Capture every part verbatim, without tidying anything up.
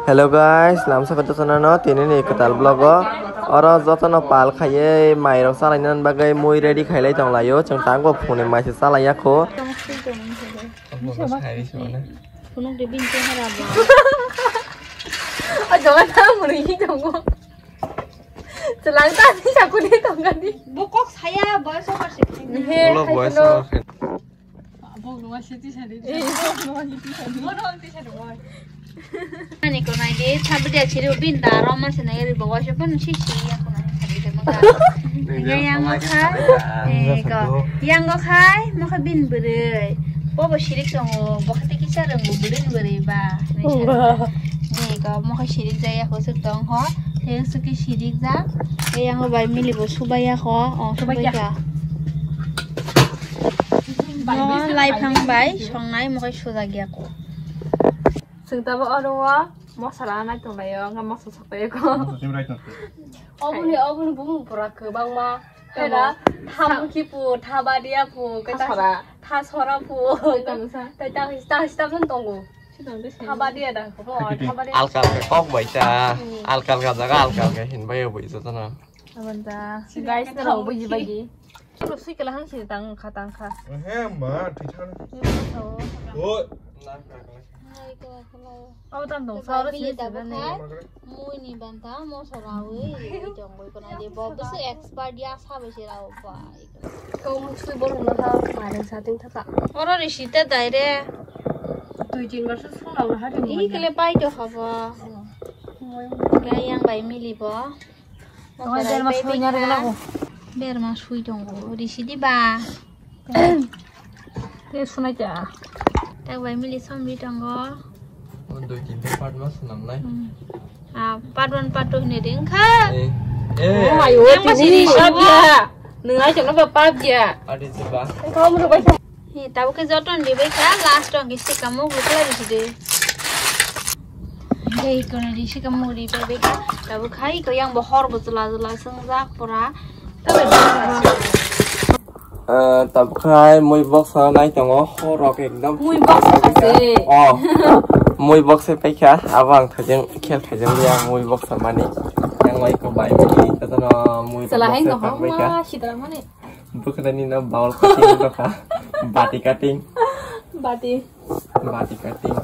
Hello guys, lamsa khe jotono no tini ni kwtal vlog o. Oro jotono pal khaiwi mairok chalaina bagwi mui ready khailai tonglaio. Chwng tango phone mai se chalaiya kho. Phunuk de bini chehara bo. O jaga ta muni hi tongo. Chwlang ta ni sakuni tongani. Bo kok saya boyos o kar se. He, ulo hai boyos kuno. O kar se. Bo nungwa siti sari. Eh. Bo nungwa siti sari. Bo nungwa siti sari boy. Ani ko nai de, thabi de chiri bin da ro ma se nai ri bo wa se pon si si ya ko nai. Yang khai, eh, ko. Yang ko khai, mo khai bin bwrwi. Bo bo sirik tongo, bo khai tei kisa rwngo bwrwi bwrwi ba. Ni ko, mo khai sirik jaya ko suk tong ho. Tei suk ki sirik ja. Tei yang bai mili bo subai ya ko. Oh, subai ka. Mo lai phang bai, song nai mo khai suja gya ko. Sing tabo oro wa, mo sala nai tong lai yo, nga mo sok sok ko. Oboni, oboni bumung pura kwbangma. Tamo. Tamo. Thamukhi pu, Thabadia pu, khe ta-, Thasora. Thasora pu. Tamo sa. Tai ta, ta, ta, ta tongo. Thabadia da, ko, Thabadia. Alka alka kok bai ta. Hmm. Alka alka jaga alka alka hin bai bai jotono. Abon ta. Guys, no, buji bagi. Sui kala hang si tang kha, tang kha. He ma, thithang. Oi. Abo tam dong, sa oro si si nani. Mui ni banta mo sarawi tongoi kono de bo bisi expert ya sa bisi rao ba. Kau muk sui bol no ha, mare sa ting thaka. Oro ri sita dai re. Dui tin bar sung na ha de. Ih, kele pai to habo. Kaya yang bai mili bo. Tongoi berma sui nyari gana ko. Berma sui tongo, risi di ba. Te sunai ta. Tak bai mili somri tongo. O dui tin ta part ma sunam nai. Hmm. Ah, part one, part two hini ring kha. Eh, eh. Oh, ayo, yang masih tini risi pap bo. Ya. Nung ai chakno ba pap ya. Adi seba. Kau mulu bai. He, tabuk khe joto ni ribai kha, last o hwnkhe sikamo bwkla risi de. He, kono ri sikamo ribai bai kha, tabuk khai ko yang bo hor bo chwla chwla swngjak pura. Eh, tabuk khai mui box o nai tongo, hor rok ekdom. Mui box kha se. Oh, mui box se paikha, abo ang thajeng, khel thajeng liya mui box o mani. Yang lai ko bai mani, jotono mui box se paikha. Chwla hai no hor ma, sidra mani. Bwkhanani no bawal cutting wngkha. Bati cutting. Bati. Bati cutting.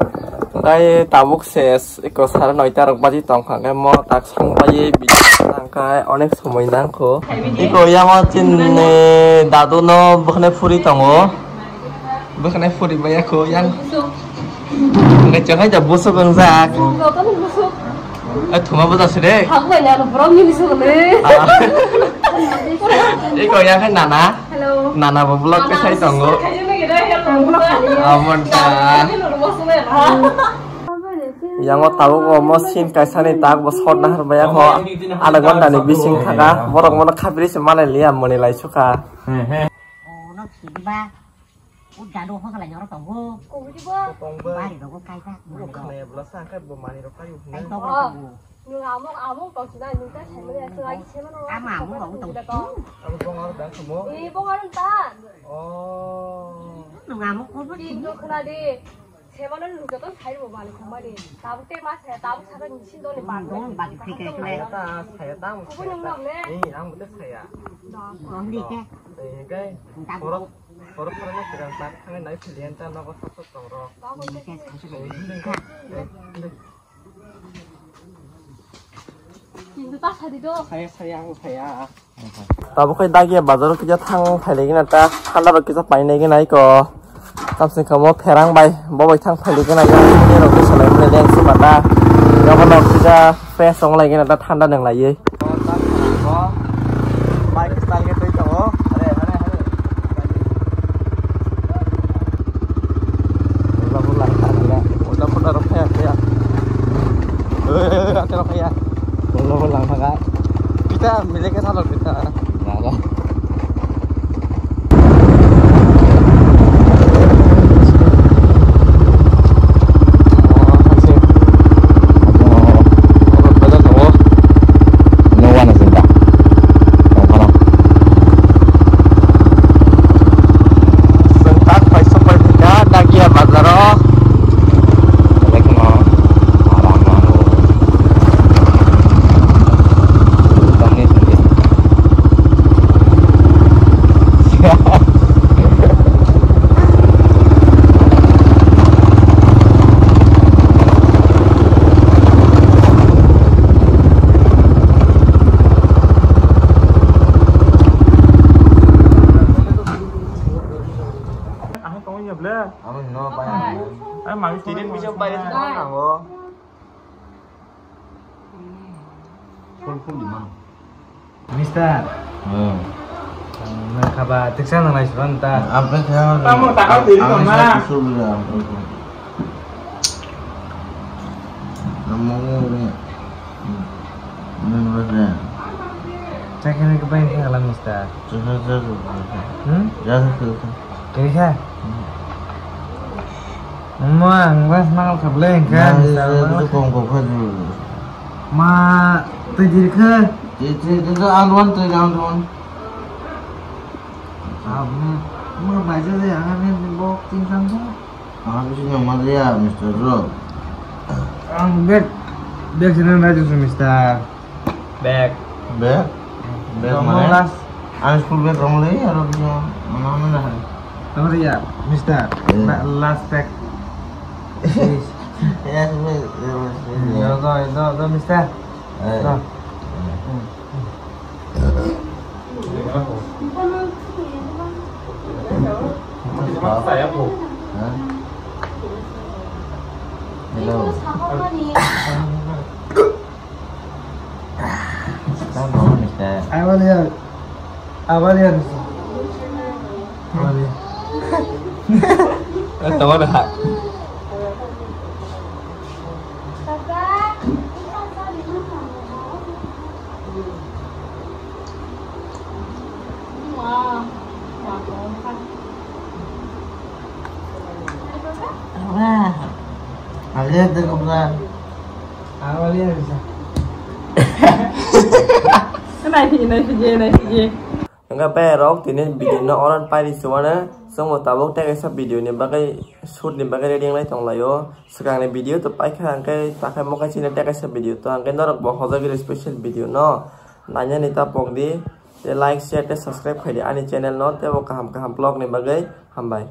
Tei tabuk se eko sara noita rok baji tongkha khe mo tak song bai video nangkha onek somoi nangkho. Eko yang o chini dadu no bwkhwnai phuri tongo. Bwkhwnai phuri maya kho yang. Ngai chongai ja busuk wngjak. Ai thuma bo jasi de. Thangbai na borok mili sugule. Eko yang khe nana. Hello. Nana bo vlog khe khai tongo. Amon ta. Yang o tabuk o mo sin kaisa ni tak bo shot nahar maya ho. Adha ghonta ni bising thaga. Borok mono khabri se malai liya moni lai sukha. O no khiba. O dadu ho kala nyoro tongo. Ko hudi bo? Ko tongba. Bari rogo kaijak. Bo khane bla sa khe bo mani rok kayu hne. Ai to bo. Nung amo, amo tong sina nung ta sai mani asung agi sema no. Ama amo rogo tong. Abo bong aro dan samo. Eh, bong aro ta. Oh. Nung amo ko bo. Ti do khna de. Sema no nung joto sai bo bali khoma de. Tabuk te ma sai, tabuk sai ni sin do le ba. Dong ba ti ke kle. Ta sai ta mo. Ko bo nung nok le. Eh, ang bo te sai ya. Da. Ko ndi ke. Eh, kai. Tabuk. Borok phano kwrwng tak thangwi nai philiya ta nogo sap sap tong rok. Saya, saya, ang saya. Tabuk khai dagiya bazaro kisa thang phailai gina ta thanda rok kisa painai gina iko. Tamsing kamo pherang bai bo bai thang phailai gina yang rok kisa lai mani leng sima ta. Yang bono kisa fresh ong lai gina ta thanda nang lai. Bike style khe twi tongo. Hare, hare, hare. Ulo, ulo, ulo, ulo, ulo, rok phaya, phaya. Eh, ate rok phaya. Ulo, ulo, lang thaka. Kita mile ke salo kita. Nala. Dagia bazaro. Tini bisa bayar sama nango. Full, full di mana? Mister. Hmm. Nang khaba tiksa nang lai suran ta. Apa kaya? Kamu tak tahu diri mana? Kamu sudah. Kamu ini. Ini berapa? Cakini kepain khala, Mister? Cakini, cakini. Hmm? Cakini. Kiri kha? Mo ang ras mangal khableng kha. Nah, Mister, iya, mangal itu kha. Kong kong kha dulu. Ma, tu diri kha. Itu, itu, itu, anduan tu, anduan. Abang, mo baca deh, angan ni bok tingkang tu. Ang bisi nang ma ya, Mister Bro. Ang bag, bag sini na jusu, Mister. Bag. Bag? Bag mana? Last. Ang school bag rong le, aro bisi mana mana dah. Tama ya, Mister. Eh. La-, last bag. Yes, yes, yes, yes. Do, do, do, do, Mister. Eh. Do. Eh. Hmm. Hello. Abalian. Abalian. Abalian. Tawa dah. Wah. Alia de comprar. Alia bisa. Nai phi, nai phi, nai phi. Hingke berok tini video no oran pairi suwano, chwngbo tabuk tei kaisa video ni bagwi shoot ni bagwi ready wnglai tonglaio. Swkangni video to paikha, hingke takhai mo kaisa tei kaisa video to, hingke norok bo hojagwi special video no nainani ta pokdi, tei like, share tei subscribe khaidi ani channel no, tei bo kaham kaham vlog ni bagwi hambai.